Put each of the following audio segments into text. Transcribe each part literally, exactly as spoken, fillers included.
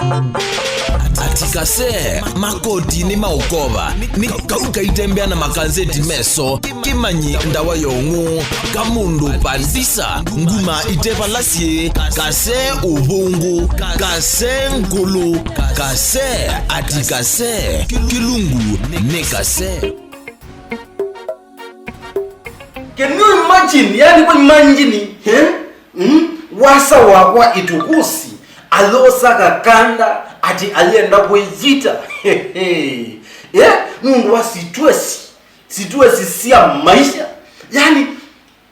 Ati kase, makoti nĩ maũkova, nĩ kau kaitembea na makanzeti meso, kĩmanyi ndawa ya ũng'ũ, kamũndũ pandisa, nguma itevalasye, kase ũvũngũ, kase ngũlũ, kase, ati kase, kĩlungu nĩ kase. Can you imagine? Yani kwa imagine, eh? Mm? Wasa wakwa itukusi, ayosa kakanda, ati ayenda kwĩyita. Eh? Nũndũ wa situesi, situesi sya maisha. Yani,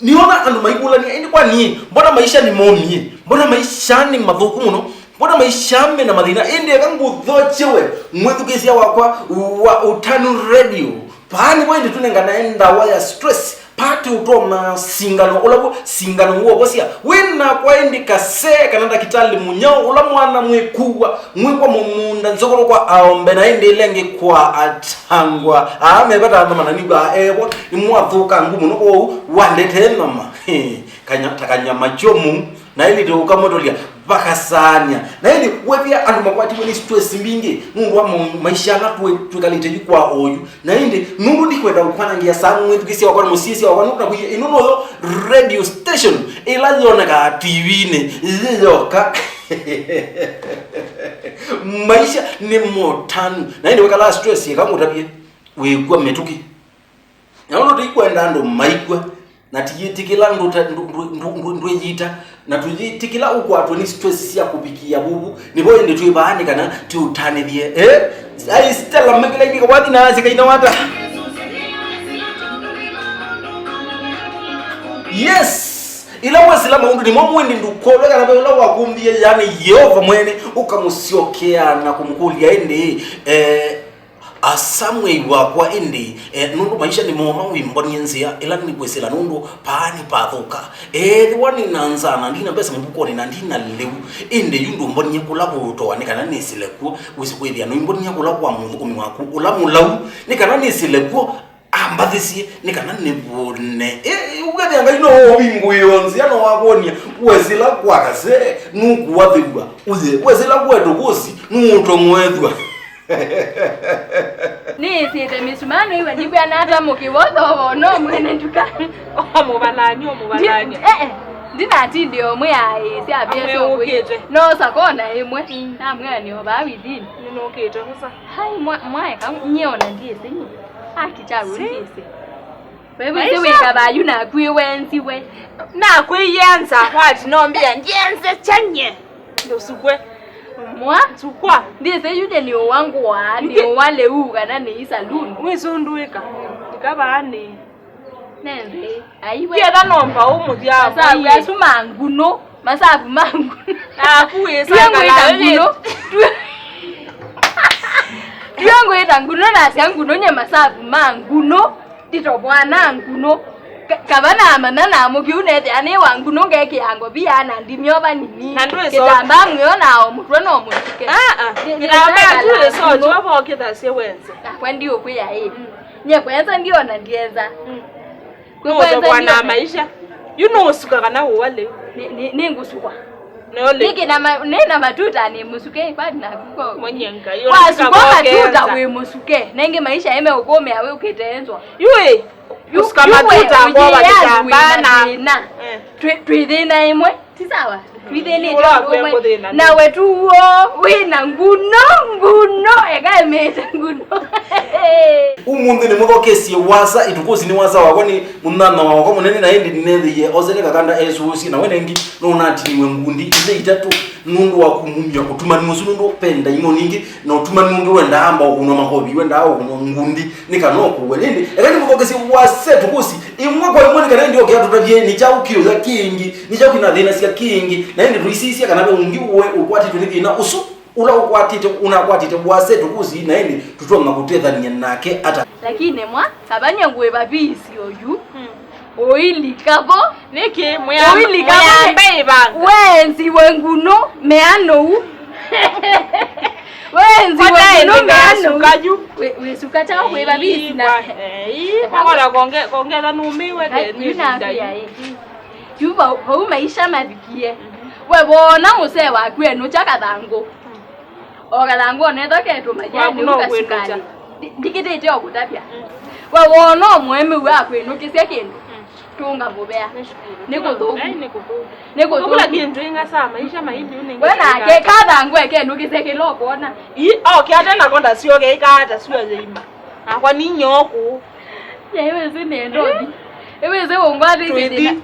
niona andũ maikũlania, ĩndĩ kwa niĩ, mbona maisha nĩ momie? Mbona maisha nĩ mathũku mũno? Mbona maisha me na mathĩna? Ĩndĩ eka ngũthokye we, mwĩthukĩĩsya wakwa wa Ũtanu Radio. Vaa nĩvo ĩndĩ tũnenganae ndawa ya stress. Pati ũtomaa singano ũla w'o, singano w'ovosya. Wĩ nakwa ĩndĩ kase kana ndakĩtalĩ mũnyaũ ũla mwana mwĩkuwa, mwĩkwa mũmũnda nzũkũlũ kwa aombe na ĩndĩ ĩla ĩngĩ kwa atangwa. Aa me vata nthoma na nĩw'aa evo, nĩmwathũkangu mũno kwoou wandetee nthoma. Kanya, ta kanyama kyomu. Na ĩndĩ tũkamũtũlya vakasaanĩa. Na ĩndĩ wethĩa andũ makwatiwe nĩ stress mbingĩ nũndũ wa mo-, maisha ala twĩ-, twĩkalĩte yu kwa oyu. Na ĩndĩ nũndũ ndikwenda kũkwanangĩa saa mwĩthukĩĩsya wakwa na mũsiĩĩsya wakwa nũndũ nakwĩie ĩno noyo radio station ĩla yonekaa tivinĩ yĩ yoka. Maisha nĩ motanu. Na ĩndĩ wĩkalaa stress ĩka ngũtavye wĩkw'a mĩtũkĩ. Na ũndũ tũikwenda andũ maikw'a, na tiyĩtĩkĩla ndũta-, ndũ-, ndũ-, ndũ-, ndũ-, ndwĩyita, na tũyĩtĩkĩla ũkwatwe nĩ stress sya kũvikĩa vuvu, nĩvo ĩndĩ twĩ vaa nĩ kana tũũtanĩthye. Eh? Ai, Stella, mekĩla inika wathi na asya kaina wata. Yes! Ĩla wesĩla maũndũ nĩmo mwene ndũkolwe kana ve ũla wakũmbie, yani Yeova mwene, ũkamũsyokea na kũmũkũlya ĩndĩ, eh, Asa mwĩai wakwa, ĩndĩ, eh, nũndũ maisha nĩ moma, wĩmbonie nzĩa ĩla nĩkwĩsĩla, nũndũ paa nĩpathũka. Ethĩwa nĩ na nzaa, na ndina mbesa mũvukonĩ, na ndina lĩu, ĩndĩ yu ndũmbonie kũla kũũtoa nĩ kana nĩsĩle kw'o. Wĩsĩ kwĩthĩa nũimbonie kũla kwa mũthũkũmi waku ũla mũlau nĩ kana nĩsĩle kw'o, ambathĩsye nĩ kana nĩvũne. Ĩ, ĩ, ũkethĩa Ngai no ũvingũĩo nzĩa, no wakwony'a. Wesĩla kwa kase, nũkũathĩw'a. Ũye, wesĩla kwa tũkũsi, nũũtong'oethw'a. Nĩĩsĩte mĩsumaa nĩw'a ndikwĩa nata mũkĩvotho no mwene nduka. Omũvalany'a, omũvalany'a. Ndi-, eh, eh. Ndinatindĩ omwe aĩ syavia. Amwe syokũi. Ũkĩte. Nosa kona ĩmwe. Mm. Namwĩa nĩ o vaa within. Nĩnũkĩte mũsa. Hai, mwa-, mwaeka nyie ona ndiĩsĩ nyie. Akicha. Si. Ndiĩsĩ. Wewe wĩka vayu nakwĩ wenziwe. Nakwĩyenza, wati nombia ndienze chanye. Ndusukwe. Mwa? Sukwa. Ndiĩsĩ yu nĩ ũwa ngũa, nĩ ũwa lĩu kana nĩ isaluni. Mwisunduĩka. Ndikavaa nĩ. Nenze. Aiwe. Ndietha nomba ũmũthya. Masavu asu ma nguno. Masavu ma nguno. Naku wĩsangala ngwĩta nguno. Tuyo ngwĩta nguno, nasya nguno nye masavu ma nguno. Nditoboa na nguno. Ka-, kava namanya na mũkĩu nethĩa nĩ wa nguno ngekĩa ngovia na ndimyo vanini. Na ndwĩso- Kĩtambaa mwĩo na o mũtwe no mũsuke. Ah, ah. Nĩ-, nĩ-, kĩtambaa tu wĩso nguno. Jehova okĩthasye wenze. Nakwa ndiũkwĩa ĩ. Mm. Nye kwenza ndiona ndienza. Mm. Kwĩ kwenza ndiona. Nũũtoboa na maisha. Yu nũũsuka kana ũwa lĩu. Nĩ, nĩ, nĩngũsukwa. Nĩkĩ na ma-, nĩ na matuta nĩ mũsuke, kwani naku ko? Mwenye Ngai, wasukwa matuta wĩ mũsuke. Nengi maisha eme ũkũmĩa wĩ ũkĩte enzwa. Yui. Yu-, kusuka yu matuta we, kwa ũyĩyanu wĩ na thĩna. Eh. Twĩ, twĩ thĩna ĩmwe. Ti sawa? Twĩthĩnĩte ũndũ ũmwe. Nawe tu w'o wĩ na nguno, nguno, eka ĩmĩte nguno. Ũmũnthĩ nĩmũthokesye wasa, itukusi nĩ wasa wakwa, nĩ mũnana wakwa mũnene, na ĩndĩ nĩnethĩie osene kakanda esuusye, na we nengi nũnatiniwe ngundi ilĩ itatũ nũndũ wa kumumya ũtumani ũsu, nũndũ ve ndaimoni ingĩ, na ũtumani ũngĩ wendaa amba ũkũnwa makovi, wendaa ũkũnwa ngundi. Nĩ kana ũkũwe. Ĩndĩ eka nĩmũthokesye wasa itukusi ĩmwe kwa ĩmwe, nĩ kana ĩndĩ oke atũtavye nĩ kyaũ kĩũya kĩngĩ, nĩ kyaũ kĩnathĩnasya kĩngĩ, na ĩndĩ tũisisya kana ve ũngĩ we ũkwatĩtwe nĩ thĩna ũsu, ũla ũkwatĩte, ũnakwatĩte wasa itukusi, na ĩndĩ tũtonya kũtethany'a nake ata. Lakini mwa, kavany'a ngwĩva visi oyu, mm, ũilika vo. Nĩkĩ mwĩambe ĩvanga? Wenziwe nguno meanũu. Wenziwe nguno meanũu. Wĩsuka kyaũ kwĩva visi na. Ĩĩ, ĩĩ, kongela konge-, kongetha nũmĩwe. Yu nambĩa ĩ. Yu vau, vau maisha mavikie. Mhm. We wona mũsee waku enũkya kathangũ. Mm. O kathangũ onetho ketũma yani ũka sukali. Ndi- ndikĩtĩte o kũtavya. We wona mũemeu akwĩnũkĩsya kĩndũ, tũnga mũvea. Nĩ kũthũku. Nĩ kũthũku. Kũla kĩndũ inga saa maisha maili unenge. We nake kathangũ ekenũkĩsya kĩla ũkwona. Ii, oke ate nako ndasyoke ikata sua yeima. Nakwa ni nyoku. Yaiwezi nendo. Iwezi ungwati kĩthĩna.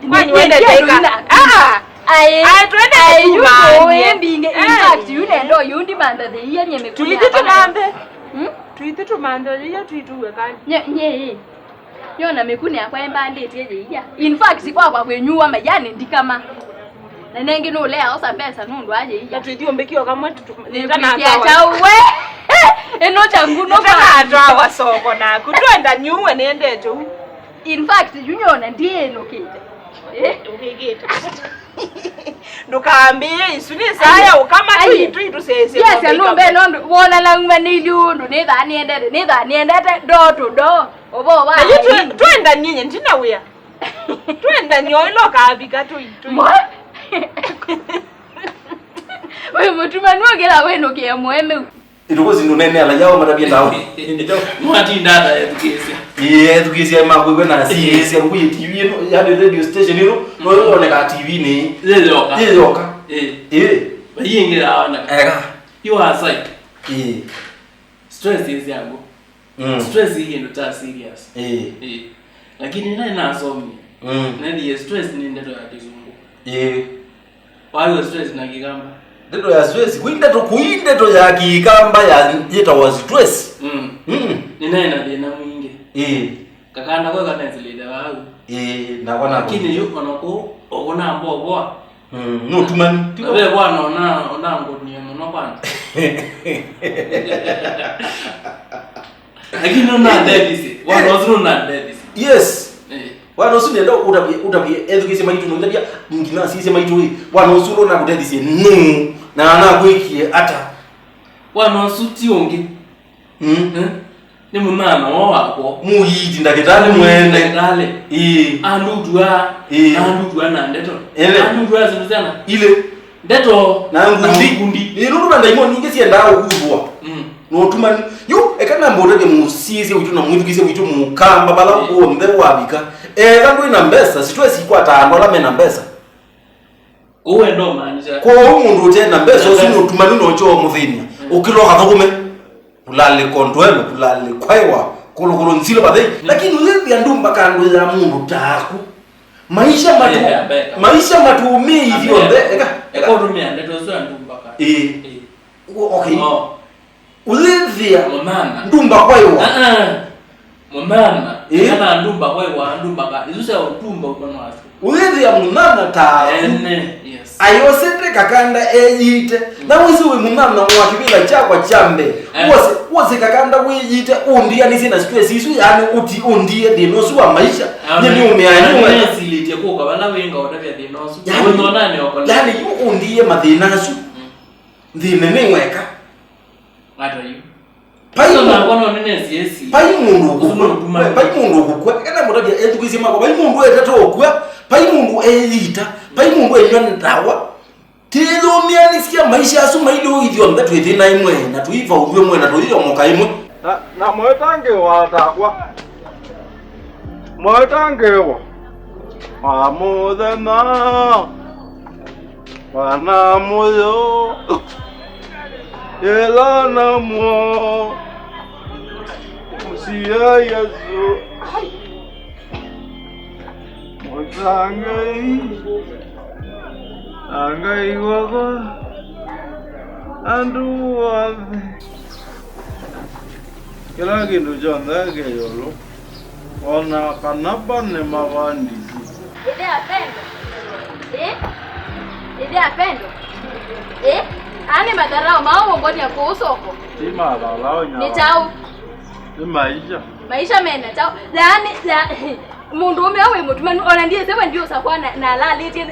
Kwani wendete ika? Ah! Ai, ai, twende ai, yu tutumanie. Yu mbinge. In fact, yu nendo, yu ndimantha the year nye mekuni. Tuithi tumanthe. Hmm? Tuithi tumanthe the year tuituwe kani. Nye, nye. Yona mekuni yakwa embandĩtye yeia. In fact, kwakwa kwĩnyuwa mayani ndikama. Na nengi nũlea osa mbesa nũndũ wa yeia. Na tuithi ũmbĩkio kamwe tutu- nĩtanatawa. Nĩtanatawa we. Ĩno changu no. Nĩtanatawa soko naku. Twenda nyuwe nendete u. In fact, yu nyona ndiĩnũkĩte. Eh? Ndũkambĩĩe isu nĩ saa ya ũkama. Ai, tui tui tũsesye. Yes, no mbe no wona na nguma nĩ iliu ndũ nĩ thaa nĩendete, nĩ thaa nĩendete door to door. Obo wa. Na yu twendanie nye ndina wĩa. Twendanie ilo kavika tui tui. Mo? We mũtuma nũkĩla wĩnũkĩe mũemeu. Ituko zindu nene ala yao matavye ndawa. Ndio. Mwatinda ata ethukĩĩsya. Ĩĩ, ethukĩĩsya makwĩw'a na asiĩsya ngui T V ĩno, yani radio station ĩno, no yoneka T V nĩ. Yĩyoka. Yĩyoka. Ĩĩ. Ĩĩ. Mayingĩra ona. Ega. You are right. Ĩĩ. Stress is yangu. Mm. Stress hii ndo ta serious. Ĩĩ. Ĩĩ. Lakini nĩ nasomie. Mm. Nendie stress nĩ ndeto ya kizungu. Ĩĩ. Wayo stress na kikamba. Ndeto ya stress, kwĩ ndeto, kwĩ ndeto ya kikamba ya yĩtawa stress. Mm. Mm. Nĩnaĩ na thĩna mwingĩ. Ĩĩ. Kakanda kwa kanenzelete vau. Ĩĩ, nakwa na. Lakini yu ona kũ, ũkũna mbovoa. Mm, no tumani. Tiko. Ve bwana ona, ona ngũnie mũno kwanza. Lakini no na ndethisi. Wana ũsu no na ndethisi. Yes. Eh. Wana ũsu nenda ũtavye, ũtavye ethukĩĩsya maitũ no ndavya nginya asisye maitũ ĩ. Wana ũsu no na kũtethisye no na na kwĩkie ata. Wana ũsu ti ũngĩ. Mm. Eh? Nĩ mũmama wa wakwa. Mũiiti ndakĩtalĩ mwene. Ndakĩtalĩ. Ĩĩ. Andutua. Ĩĩ. Andutua na ndeto. Ele. Andutua zindu sana. Ile. Ndeto na ngundi. Na ngundi. Ĩĩ, nũndũ na ndaimoni ingĩ siendaa ũkuthwa. Mm. Nũtumani. Yu, eka namba ũtavye mũsiĩsya witũ na mwĩthukĩsya witũ mũkamba vala w'onthe wavika. Eka ndwĩ na mbesa, sitwesi ikwata andũ ala me na mbesa. Kwoou wenda ũmaanisha. Kwoou mũndũ ũte na mbesa ũsu nũtumani no kyo mũthĩny'a. Mm. Ũkĩla ũkathũkũme. Kulale Kondwelo, kulale Kwaiwa, kulukulu nzilo vathei. Mm. Lakini ũyĩthĩa ndumba kando ya mũndũ taku. Maisha matu, eh, eh, maisha matuumĩi ithyonthe. Eka, eka ũtumĩa ndeto isu ya ndumba kando. Ĩĩ. Ĩĩ. O-, okay. No. Ũyĩthĩa mũmama. Ndumba Kwaiwa. Ah, ah. Mũmama. Ĩĩ. Kana ndumba Kwaiwa, ndumba ka. Isu sya ndumba ũkono wasu. Ũyĩthĩa mũmama ta aku. Ene, yes. Ayosete kakanda eyĩte. Mm. Na wĩsĩ wĩ mũmama wa kĩvĩla kyakwa kya mbee. Eh. Wose, wose kakanda wĩyĩte ũndianĩsye na stress isu, yani ũti ũndie thĩna ũsu wa maisha. Amen. Nye nĩũmĩae nĩwe. Nĩsilĩtye kũka vala wĩ ngaũtavya thĩna ũsu. Yani, ũnonane okola. Yani yu ũndie mathĩna asu. Mm. Thĩna nĩ weka. Ata yu. Vai so mũndũ, nakwa no nĩnesie esi. Vai mũndũ ũkũkw'a. Vai mũndũ ũkũkw'a. Eka namũtavya ethukĩĩsye makwa. Vai mũndũ etata ũkw'a. Vai mũndũ eyita. Vai mũndũ enywa ndawa. Tĩyũmĩanĩsya maisha asu mailĩ ũithyonthe twĩthĩna ĩmwe na tũivaũthw'a ĩmwe na tũiyomoka ĩmwe. Na, na mwĩtangĩĩwa atakwa. Mwĩtangĩĩwa. Wa mũthenya. Wana mũyo. Ĩla namo. Mũsia Yesũ. Mũtangai. Na Ngai wakwa. Andũ othe. Kĩla kĩndũ kyonthe kĩ ĩũlũ, o na kana va nĩ mavandĩtw'e. Ĩthe Apendo? Ĩ? Ĩthe Apendo? Ĩ? Aa nĩ matharau ma ũmbonĩa kũũ soko? Ti matharau, nyawa. Nĩ kyaũ? Nĩ maisha. Maisha mena kyaũ? Yaani, ya, mũndũũme ũyũ wĩ mũtumanu, o na ndyĩsĩ we ndiũsa kwa na, na alalĩtye.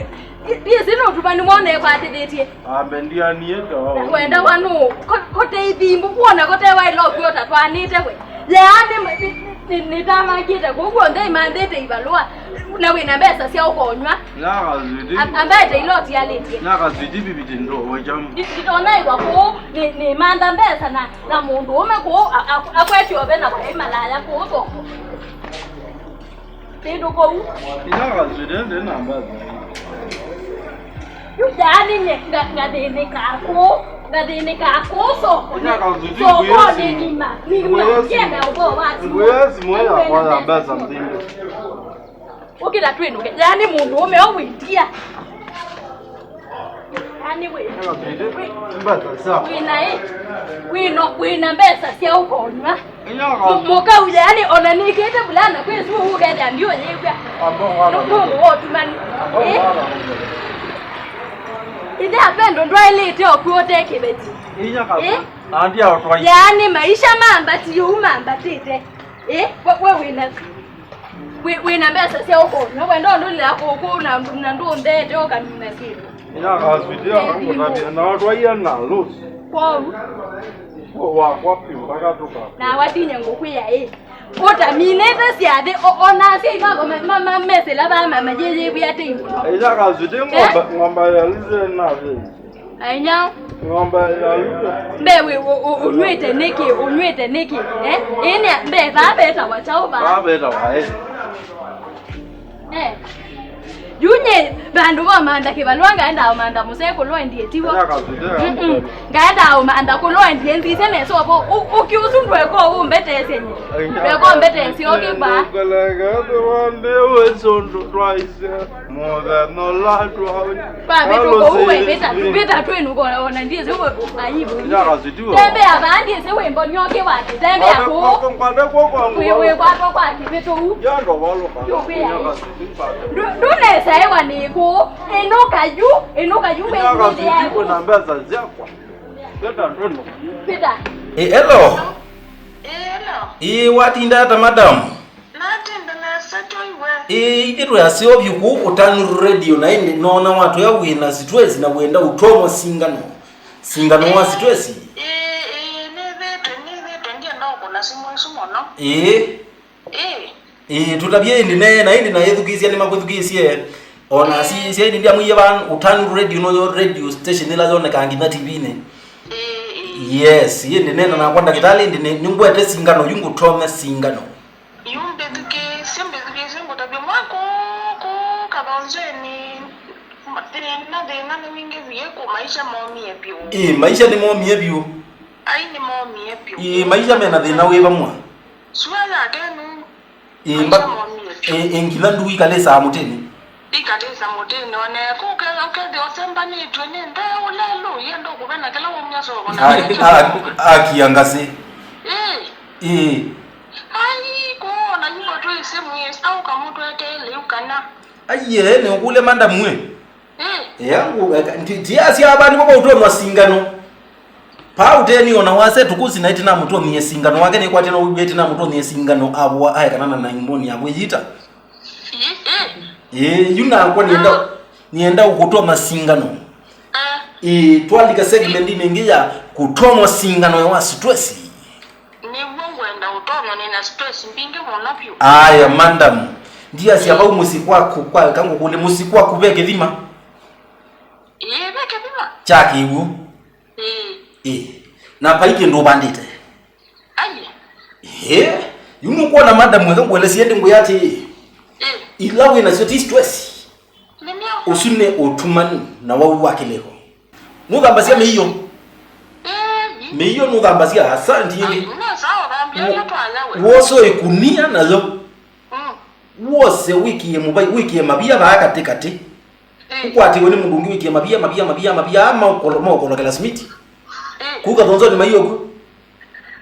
Ndyĩsĩ nĩ ũtumanu mwana ekwatĩthĩtye. Ambe ndianie ndo. Wenda wa nũ? Ko-, kote ithimbu, kuona kote wa ilo kwio ta twanĩte we. Yaani, nĩ, nĩ, Nĩ- nĩtamakĩte kũu kw'onthe, imanthĩte ivalũa, na wĩna mbesa sya ũkonywa. Nyakaswiti. Am- ambaete ila ũtialĩtye. Nyakaswiti bibiti ndo wajamu. Ndi- nditonaĩwa kũu, nĩ- nĩmantha mbesa na, na mũndũ ũme kũu a- a- akwetye ove na kwaĩ malaya kũu thoko. Kĩndũ kũu. Inyakaswiti ndi na mbesa. Yu yaani nye nga- ngathĩnĩkaa kũu, ngathĩnĩkaa kũu soko. Inyakaswiti sokonĩ ngwĩyesi- nima, nima, ngwĩyesi- ngenda ũvoo wa simu. Ngwĩyesi mwe yakwa ya mbesa mbingĩ. Ũkĩta twĩnũke. Yaani mũndũ ũme ũwĩtia. Yaani wĩ- wĩna ĩ? Wĩno- wĩna mbesa sya ũkonywa. Mũkau, yaani ona nĩkĩte vulana kwĩ su ũkethĩa ndiũyĩw'a. Nũndũ wa ũtumani. Ĩ? Ithe apendo ndwaĩlĩte okw'o ũte kĩveti. Ĩ? Yaani maisha mambatie ũu mambatĩte. Ĩ? We- we wĩna Wĩ- wĩna mbesa sya ũkonywa, wenda ũndũlĩla kũkũ na, na ndũntheete ũkamina kĩndũ. Inyakaswiti akangũtavya na watwaia na losi. Kwoou. Wakwa piũ mpaka tũka. Na watinye ngũkwĩa ĩ. Ũtaminĩte syathĩ, o- ona asyai mako ma- ma- ma- mesĩla vaa ma- mayĩyĩvwĩa tei mũno. Inyakaswiti ng'ombe- ng'ombe yalise na vei. Ainya. Ng'ombe ya Yuda. Mbe wĩ ũ- ũ- ũnywĩte nĩkĩ? Ũnywĩte nĩkĩ? Eh? Ĩnĩ mbe vaa vetawa kyaũ vaa? Vaa vetawa, eh. Eh. Yu nyie vandũ va ũmantha kĩvalũa ngaenda ũmantha mũsee kũlwa ndietiwa. Ĩla kaswiti ya Mm-mm. Ngaenda ũmantha kũlwa ndie nthise nesa ũvo. Ũ- ũkĩ ũsu ndweka ũmbeteesye nye. Ainya. Ndweka ũmbeteesye ũkĩ vaa. Ũkaleka thĩ wa nthĩ wĩ sũndũ twaisye. Mũthenya ũla twaũ- Kwa vĩtũ kũu we vĩta, vĩta twĩnũka ona ndiĩsĩ we aibu. Nyakaswiti we. Tembea vaa ndiĩsĩ wĩ mbonyoke wake. Tembea kũu. Ngwate kwoko wĩ- wĩkwatwa kwa kĩvĩtũ u. Yando waloka. Yũkwĩa. Nyakaswiti. Ndũ- ndũnesaĩwa nĩ kũu. Ĩnũka yu, ĩnũka yu wĩ- Nyakaswiti wĩ- kwĩna mbesa syakwa. Vĩta twĩnũka. Vĩta. Eh, hello. Hello. Ĩĩ, watinda ata, madam? Natinda nesa tyo iwe. Ĩĩ, ithyĩ twĩ aseo vyũ kũu Ũtanu Radio, na ĩndĩ noona watwĩa wĩ na sitwesi na wenda ũtomwa singano. Singano wa sitwesi? Ĩĩ, ĩĩ, nĩthĩtwe, nĩthĩtwe ndyenda ũkũna simũ ĩsu mũno. Ĩĩ. Ĩĩ. Ĩĩ, tũtavye ĩndĩ ne, na ĩndĩ na ethukĩĩsya nĩmakwĩthukĩĩsye. O na si- sya ĩndĩ ndyamwĩie vaa Ũtanu Radio noyo radio station ĩla yonekaa nginya T V-nĩ. Ĩĩ, ĩĩ. Yes, ĩndĩ neena nakwa ndakĩtalĩ, ĩndĩ nĩ- nĩngwete singano yu ngũtomya singano. Yu mbĩthukĩĩsye, mbĩthukĩĩsye ngũtavye mwa kũũ, kũũ Kathonzeni, thĩna, thĩna nĩ wingĩvie kũ, maisha momie vyũ. Ĩĩ, maisha nĩmomie vyũ. Ai, nĩmomie vyũ. Ĩĩ, maisha mena thĩna wĩva mwa? Sua yake nũ, ĩĩ, maisha mba- momie vyũ. Ĩĩ, ĩĩ, nginya nduu ikalĩsaa mũtĩnĩ. Ikalĩsa mũtĩnĩ, o na eka ũke- ũkethĩa ũsembanĩtw'e nĩ nthee ũlelũ, yenda ũkũvena kĩla waumya soko na a- a- akia ngasĩ. Ĩĩ. Ĩĩ. Ai, kũona yu twĩsĩ mwĩsa ũkamũtwetee lĩu kana. Aiee, nĩũkũlya madam we. Ĩĩ. Ea, ngu- eka- ndi- ndiasya ava nĩvo vaũtonywa singano. Paa ũteni ona wase tũkũsi na ĩtina mũtonyie singano wake nĩkwatĩ no wĩw'e ĩtina mũtonyie singano avũa aekana na naimoni ya kwĩyita. Ĩĩ, ĩĩ. Ĩĩ, yu nakwa nĩenda, nĩenda ũkũtoma singano. Ah. Ĩĩ, twalika segment-inĩ ĩngĩ ya kũtomwa singano ya wa sitwesi. Nĩw'o ngwenda ũtonwa nĩ na stress mbingĩ mũno vyũ. Aya, madam. Ndiasya vau mũsyĩ kwaku, kwa, kangũkũlye mũsyĩ kwaku ve kĩthima? Ĩĩ, ve kĩthima. Kya kĩw'ũ? Ĩĩ. Ĩĩ. Na vai kĩndũ ũvandĩte? Ai. Ĩĩ. Yu nũkwona madam weka ngũelesye ĩndĩ ngwĩa atĩĩ, ĩĩ, ila wĩ nasyo ti stress. Nĩ mĩao. Ũsu nĩ ũtumanu na wau wa kĩlĩko. Nũthambasya mĩio? Ĩĩ. Mĩio nũthambasya? Asanti ĩngĩ. Ai, nesa ũthambia ĩla twaya we. Wose ĩkunia nayo. Mm. Wose wĩkĩe mũvai, wĩkĩe mavia vaa katĩ katĩ. Ĩĩ. Ũkwatĩwe nĩ mũndũ ũngĩ wĩkĩe mavia, mavia, mavia, mavia, aa maũkolo-, maũkolokela simiti. Ĩĩ. Kũu Kathonzoni maiyo ku.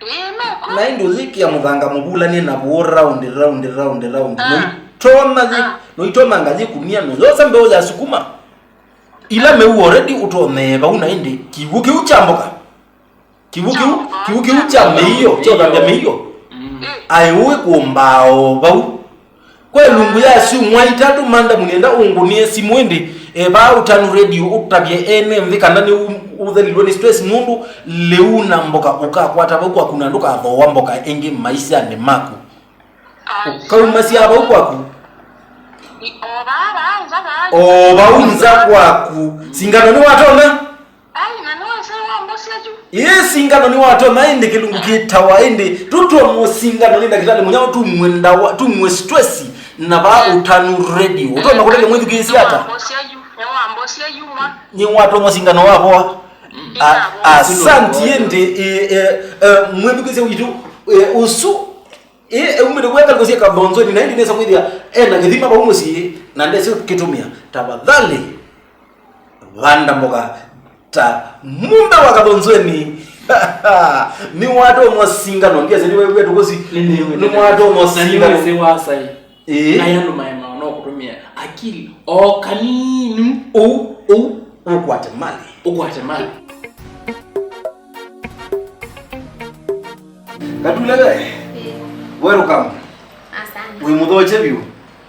Ĩĩ, meko. Na ĩndĩ ũyĩkĩa mũthanga mũvulanie na vuo raundi, raundi, raundi, raundi. Ah. Noitona yĩ, ah, noitona ngathi kunia no yosa mbeu ya sukuma. Ila mĩu already ũtonyee vau na ĩndĩ kiw'ũ kĩu kya mboka. Kiw'ũ kĩu, kya mboka. Kiw'ũ kĩu kya mĩio, kya ũthambya mĩio. Mm. Aĩ ũĩ kũmbaa o vau. Kwa ĩlungu ya syumwa itatũ, manda mũnenda ũngũnĩe simũ ĩndĩ, e, vaa Ũtanu Radio ũtavye ene nthĩ kana nĩ ũ-, ũthelilwe nĩ stress nũndũ lĩu na mboka ũkakwata vau kwaku na ndũkathooa mboka ĩngĩ maisyanĩ maku. Ai. Kaumasya vau kwaku. Ni o vaa, vaa, nza vaa. O vau nza kwaku. Singano nĩwatona? Ai, na nĩwasĩ wambosya yu. Ĩĩ, singano nĩwatona, ĩndĩ kĩlungu kĩtawa, ĩndĩ tũtwonwo singano nĩ ndakĩtalĩ mũnyao, tumwe ndawa, tumwe stress, na vaa Ũtanu Radio. Ũtona kũtavya mwĩthukĩĩsya ata? Nĩwambosya yu, nĩwambosya yu mwa. Nĩwatwonwa singano wavoa. A-, asanti ĩndĩ, ĩ, ĩ, ĩ, mwĩthukĩĩsya witũ, ĩ, ũsu, ĩ, eumĩte kũya ngalĩko sya Kathonzweni, na ĩndĩ nesa kwĩthĩa ena kĩthima vau mũsyĩ, na ndesĩ kĩtũmĩa. Tafadhali, vanda mboka ta mumbe wa Kathonzweni. Nĩwatwonwa singano, ndiasĩ nĩwew'e tũkũsi. Nĩnĩw'e. Nĩwatwonwa singano. Na nĩwĩsĩ wasai. Ĩĩ. Aya andũ maema no kũtũmĩa akili o kanini. Ũu, ũu, ũkwate mali. Ũkwate mali. Katule we. Ĩĩ. Welcome. Asante. Wĩ mũthokye vyũ.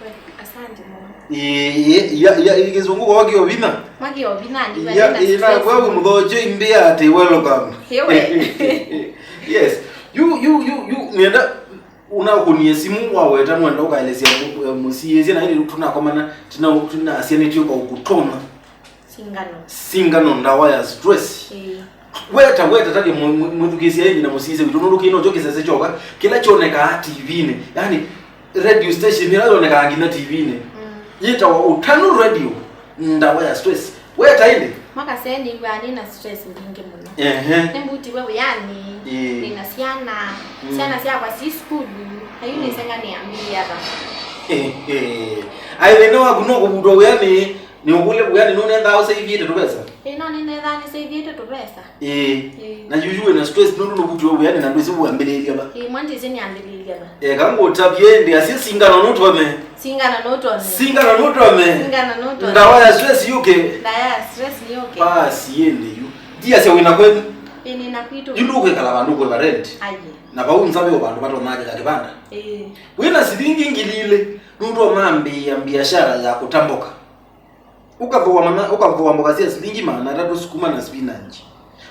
We, asante mũno. Ĩĩ, ĩĩ, ya, ya, kĩsũngũ kwa kĩovina. Mwa kĩovina, ndi ya, ĩĩ, na kwa wĩ mũthokye imbĩa atĩ welcome. Ĩĩ we. Yes. You, you, you, you, nenda Ũnakũnie simũ waweta nũenda ũkaelesya mũ-, eh, mũsiĩĩsya, na ĩndĩ tũnakomana, tũna-, tũnasya nĩtwĩ kwa ũkũtona. Singano. Singano, ndawa ya stress. Ĩĩ. Weta, weta, tavya mũ-, mũ-, mwĩthukĩĩsya ĩngĩ na mũsiĩĩsya witũ, nũndũ kĩĩ nokyo kĩsese kyoka kĩla kyonekaa T V-inĩ. Yani, radio station ĩla yonekaa nginya T V-inĩ. Mm. Yĩtawa Ũtanu Radio. Ndawa ya stress. Weta ĩndĩ? Makasee nĩw'aa nĩ na stress mbingĩ mũno. Ehe. Nĩmbutiwe wĩanĩ, ĩĩ, nĩ na syana, mm, syana syakwa syĩ sukulu, na yu, mm, nĩsenga nĩambĩĩa va? Ehe. Aĩ thĩna waku no kũvutwa wĩanĩ, nĩ ũkũlya wĩanĩ nũnendaa ũseivĩte tũvesa? Ĩĩ, no nĩnethaa nĩseivĩte tũvesa. Ĩĩ. Ĩĩ. Na yuyu wĩ na stress nũndũ nũvutiwe wĩanĩ na ndwĩsĩ wambĩlĩĩlya va? Ĩĩ, mwa ndĩsĩ nĩambĩlĩĩlya va. Eka ngũtavye ĩndĩ asye singano nũtome. Singano nũtome. Singano nũtome. Singano nũtome. Ndawa ya stress yũke. Ndawa ya stress yũke. Basi ĩndĩ yu. Ndiasya wĩna kwenyu. Ĩĩ, nĩna kwitũ. Yu ndũkwĩkala vandũ kwĩva rent. Aye. Na vau nza ve o vandũ vatomaa kĩka kĩvanda. Ĩĩ. Wĩna silingi ngili ilĩ, nũtoma ambĩĩa mbiashara ya kũta mboka. Ũkathũa mana, ũkathũa mboka sya silingi maana atatũ, sukuma na spinach.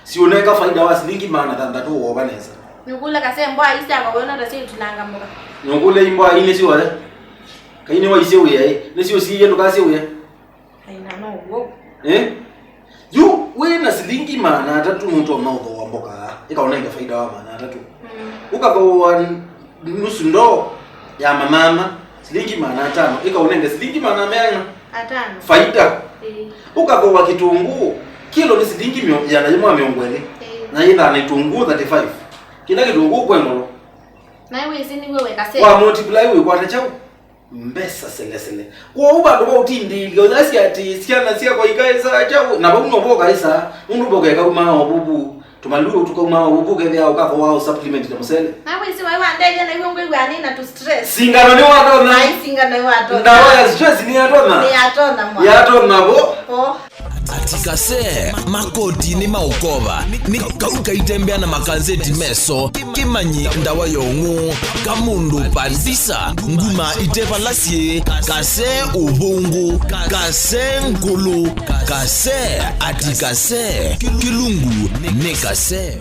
Siũnenga faida wa silingi maana thanthatũ wova nesa. Nĩũkũlya kasee mbwa ii syakwa wĩona ta syaitũnanga mboka. Nĩũkũlya ii mbwa ii nĩsyoya. Kai nĩwaisye wĩa ĩ. Nĩsyũsiie ndũkasye wĩa. Ai, na no w'o. Eh? Yu, wĩ na silingi maana atatũ nũtonya ũthooa mboka, ĩkaũnenge faida wa maana atatũ. Mm. Ũkathooa n-, nusu ndoo ya mamama, silingi maana atano, ĩkaũnenge silingi maana meana. Atano. Faida. Ĩĩ. Ũkathooa kĩtũngũũ, kilo nĩ silingi mĩo-, ĩana yĩmwe na mĩongo ĩlĩ. Ĩĩ. Na yĩthaa na itũngũũ thirty-five. Kĩla kĩtũngũũ kwĩ ngolo. Naĩ wĩsĩ nĩw'o weka sale. Wa multiply wĩkwata kyaũ? Mbesa selesele. Kwoou vandũ va ũtindĩĩlya ũyasya atĩ syana syakwa ikaĩsaa kyaũ, na vau novo ũkaĩsaa, nũndũ mboka ĩkaumaa o vuvu. Tũmaluu tũkaumaa o vuvu, ũkethĩa ũkathooa o supplement na mũsele. Na wĩsĩ waĩ wandethya nĩw'o ngwĩw'aa nĩ na tũ stress. Singano nĩwatonya. Ai, singano nĩwatonya. Ndawa ya stress nĩyatonya. Nĩyatonya mwa. Yatonya vo. O. Ati kase, makoti nĩ maũkova, nĩ kau kaitembea na makanzeti meso, kĩmanyi ndawa ya ũng'ũ, kamũndũ pandisa, nguma ite vala syĩ, kase ũvũngũ, kase ngũlũ, kase, ati kase, kĩlungu nĩ kase.